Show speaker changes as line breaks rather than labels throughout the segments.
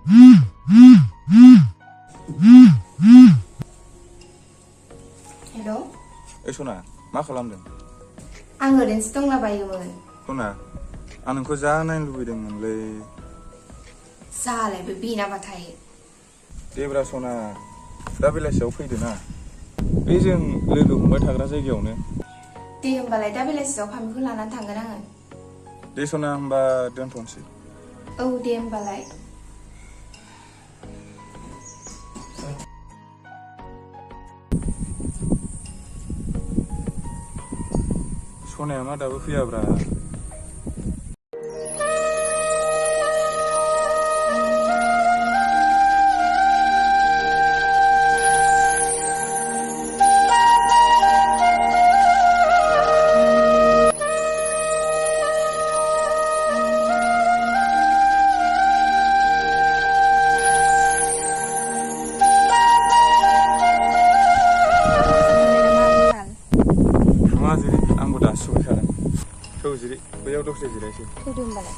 हेल'।
सना मा खालामदों?
आं ओरैनोसो दंलाबायोमोन।
सना आं नोंखौ जा नायनो लुबैदोंमोनलै।
जालायबो बेनाबाथाय।
देब्रा सना दा बेलासियाव फैदो ना बे जों लोगो हमबाय थाग्रा जायगायावनो।
दे होमबालाय दा बेलासियाव फामिखौ लानानै थांगोन आङो।
दे सना होमबा दोनथ'नोसै।
औ दे होमबालाय।
सनाया मा दाबो फैयाब्रा? आंबो दासो सफैखादों। थौ जिरि बैयाव दसे जिरायसै।
फैदो होमबालाय।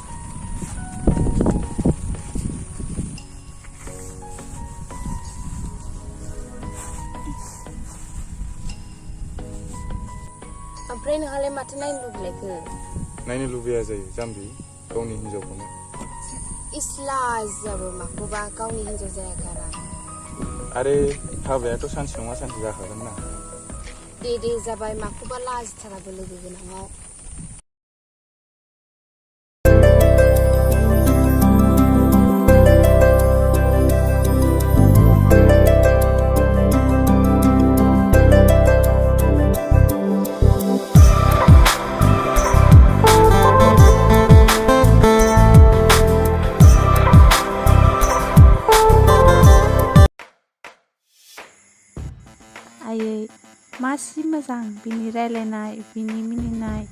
ओमफ्राय नोंहालाय माथो नायनो लुबैलायखो?
नायनो लुबैया जायो जाम्बि गावनि हिन्जावखौनो।
इस्ला जाबो माखौबा गावनि हिन्जाव जायागारा।
आरे हाबायाथ' सानसे नङा सानसे जाखागोन ना।
दे जाबाय माखौबा लाजिथाराबो लोगो गोनाङाव।
आयै मासि मोजां बिनि रायलायनाय बिनि मिनिनाय।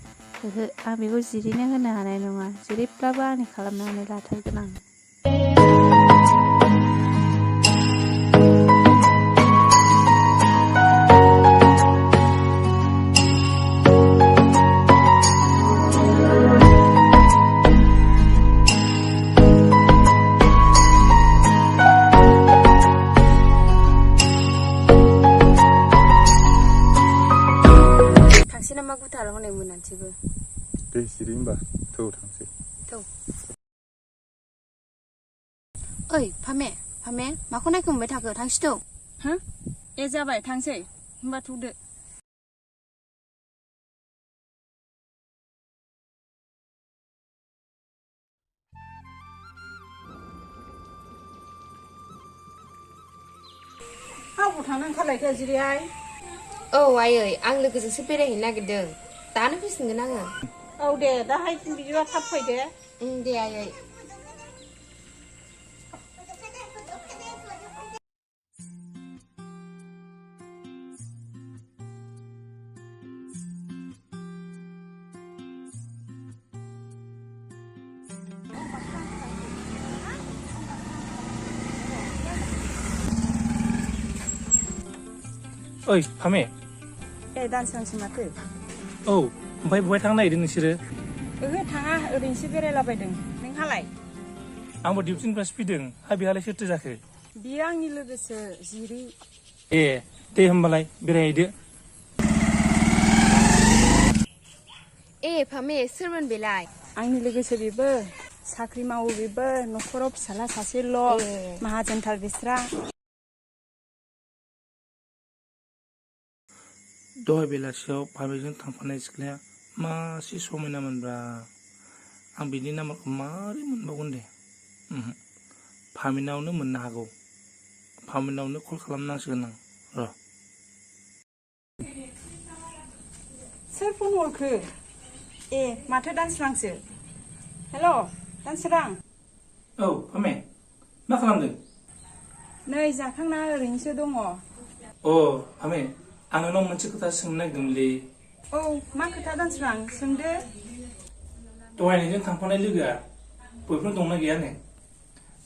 ओहो आं बेखौ जिरायनो होनो हानाय नङा। जेरैब्लाबो आंनि खालामनानै लाथारगोन आं।
नामा गुथार हनै मोनानसैबो।
दे जिरि होमबा थौ थांसै।
थौ। ओइ फामे माखौ नायखोमाबाय थाखो? थांसै थौ।
हो? ए जाबाय थांसै होमबा थौदो। आबौ थांनो ओंखारलायखो जिरिहाय?
औ आयै आं लोगोजोंसो बेरायहैनो नागिरदों। दानो फैफिनगोन आङो।
औ दे दाहाय बिदिबा थाब फैदे।
दे आयै।
ओइ फामे।
ए दानसोरांसै माथो?
औ ओमफ्राय बहाय थांनो नागिरदों नोंसोरो?
ओहो थाङा ओरैनोसो बेरायलाबायदों। नोंहालाय?
आंबो डिउटिनिफ्रायसो फैदों। हा बेहालाय सोरथो जाखो?
बियो आंनि लोगोसो जिरि।
ए दे होमबालाय बेरायहैदो।
ए फामे सोरमोन बेलाय?
आंनि लोगोसो बेबो। साख्रि मावो बेबो। न'खराव फिसाला सासेल'। माहाजोनथार बिस्रा।
दहाय बेलासियाव फामेजों थांफानाय सिख्लाया मासे समायनामोनब्रा। आं बिनि नाम्बारखौ मारै मोनबावगोन दे? फामिनावनो मोननो हागौ। फामिनावनो कल खालामनांसिगोन आं र'।
सोर फन हरखो? ए माथो दानसोरांसो। हेल' दानसोरां।
औ फामे मा खालामदों?
नै जाखांना ओरैनोसो दङ।
अ फामे आं नोंनाव मोनसे खोथा सोंनो नागिरदोंमोनलै।
औ मा खोथा दानसोरां सोंदो।
दहाय नोंजों थांफानाय लोगोआ बयफ्रेन्ड दंना गैयानो?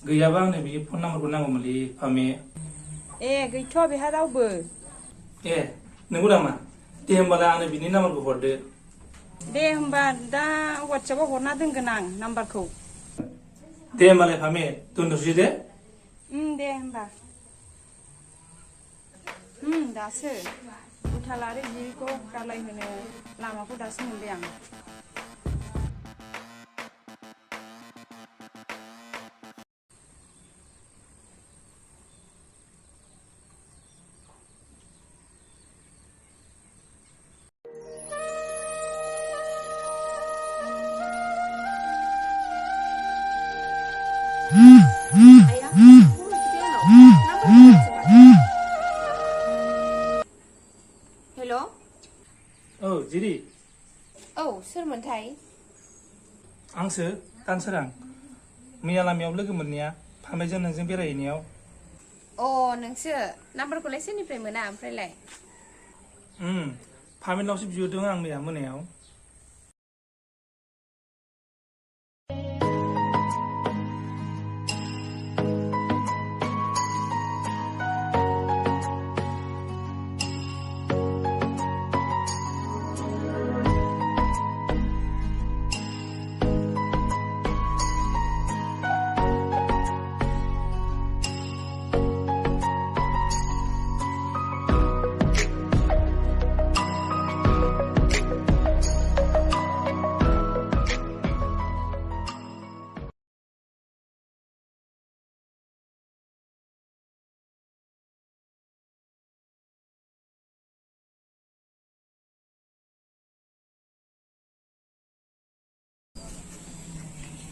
गैयाबा आंनो बिनि फन नाम्बारखौ नांगौमोनलै फामे।
ए गैथ'आ बेहा रावबो।
ए नंगौ नामा? दे होमबालाय आंनो बिनि नाम्बारखौ हरदो।
दे होमबा दा वाट्सएपाव हरना दोनगोन आं नाम्बारखौ।
दे होमबालाय फामे दोनथ'सै दे।
दे होमबा दासो गुथाल आरो जिरिखौ गारलायहोनो लामाखौ दासो मोनबाय आं
हेल'
औ जिरि
औ सोरमोनथाय
आंसो दानसोरां मैया लामायाव लोगो मोननाया फामेजों नोंजों बेरायहैनायाव
अ नोंसो नाम्बारखौलाय सोरनिफ्राय मोना ओमफ्रायलाय
फामिनावसो बिहरदों आं मैया मोनायाव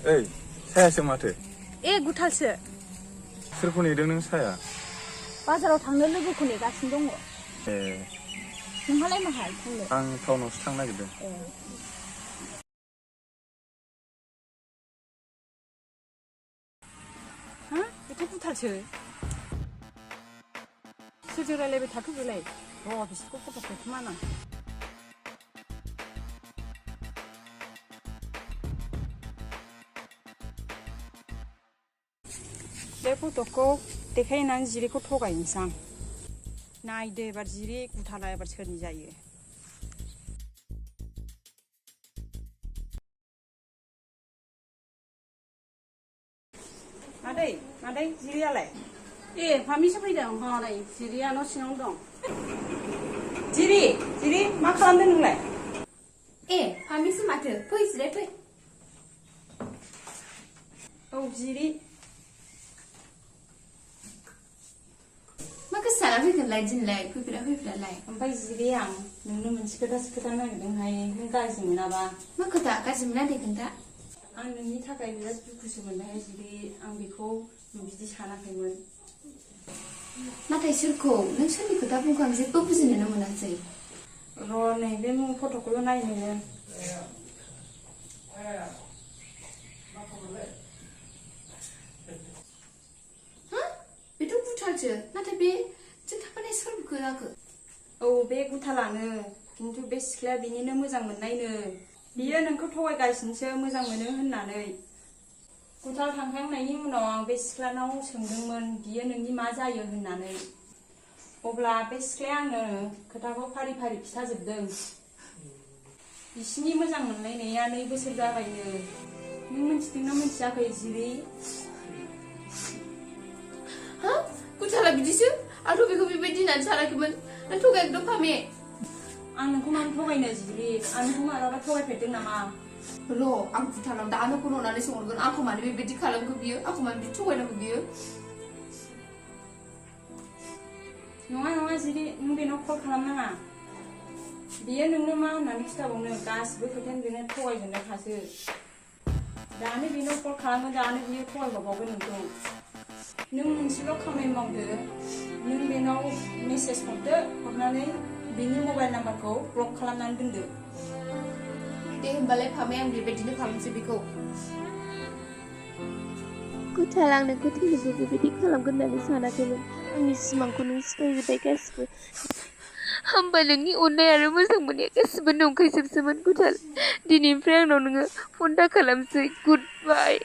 ओइ सायासो माथो
गुथालसो
सोरखौ नेदों नों साया
बाजाराव थांनो लोगोखौ नेगासिनो दङ
ए
नोंहालाय माहाय थांनो
आं टाउनावसो थांनो नागिरदों
हा बेथ' गुथालसो सोरजों रायलायबाय थाखो बेलाय बिसोरखौ फट' खेबखोमानां बे फट'खौ देखायनानै जिरिखौ थगायनोसै आं नायदो एबार जिरि गुथाला एबार सोरनि जायो मादै जिरियालाय
फामिसो फैदों हनै जिरिया न' सिङाव दं
जिरि मा खालामदों नोंलाय
फामिसो माथो फै जिराय फै
औ जिरि
मा गोसो जाना फैगोनलाय दिनलाय फैफेरालाय
ओमफ्राय जिरि आं नोंनो मोनसे खोथासो खोथा नागिरदोंहाय नों गाज्रि मोनाबा
मा खोथा गाज्रि मोना दे खोन्था
आं नोंनि थाखाय बिराद दुखुसो मोनदोंहाय जिरि आं बेखौ बिदि सानाखैमोन
नाथाय सोरखौ नों सोरनि खोथा बुंखो आं जेबो बुजिनोनो मोनासै
र' नै बे फट'खौल' नाय नोङो
बेथ' गुथालसो नाथाय बे जों थाफानाय सोरखौ जाखो
औ बे गुथालानो खिन्थु बे सिख्लाया बिनिनो मोजां मोननायनो बियो नोंखौ थगायगासिनोसो मोजां मोनो होननानै गुथाल थांखांनायनि उनाव आं बे सिख्लानाव सोंदोंमोन बियो नोंनि मा जायो होननानै अब्ला बे सिख्लाया आंनो खोथाखौ फारि फारि खिथाजोबदों बिसिनि मोजां मोनलायनाया 2 बोसोर जाबायनो नों मिथिदोंना मिथियाखै जिरि
गुथाला बिदिसो आंथ' बेखौ बेबायदि होननानै सानाखैमोन नों थगायदों फामे
आं नोंखौ मानो थगायनो जिरि आं नोंखौ मालाबा थगायफेरदों नामा
र' आं गुथालाव दानो फन हरनानै सोंहरगोन आंखौ मानो बेबायदि खालामखो बियो आंखौ मानो बिदि थगायनांगौ बियो
नङा जिरि नों बेनाव कल खालामनाङा बियो नोंनो मा होननानै खिथाबावनो गासिबो खोथायानो बेनो थगायजोबनायखासो दानो बेनाव कल खालामो दानो बियो थगायहरबावगोन नोंखौ नों मोनसेल' खामानि मावदो नों बेनाव मेसेज हरदो हरनानै बेनि मबाइल नाम्बारखौ ब्लक खालामनानै दोनदो
दे होमबालाय फामे आं बेबायदिनो खालामसै बेखौ
गुथाल आं नोंखौ थैनोबो बेबायदि खालामगोन होननानै सानाखैमोन आंनि सिमांखौ नों सिफायजोब्बाय गासिबो होमबा नोंनि अननाय आरो मोजां मोननाया गासिबो नंखायजोबसोमोन गुथाल दिनैनिफ्राय आंनाव नोङो फन दा खालामसै गुड बाय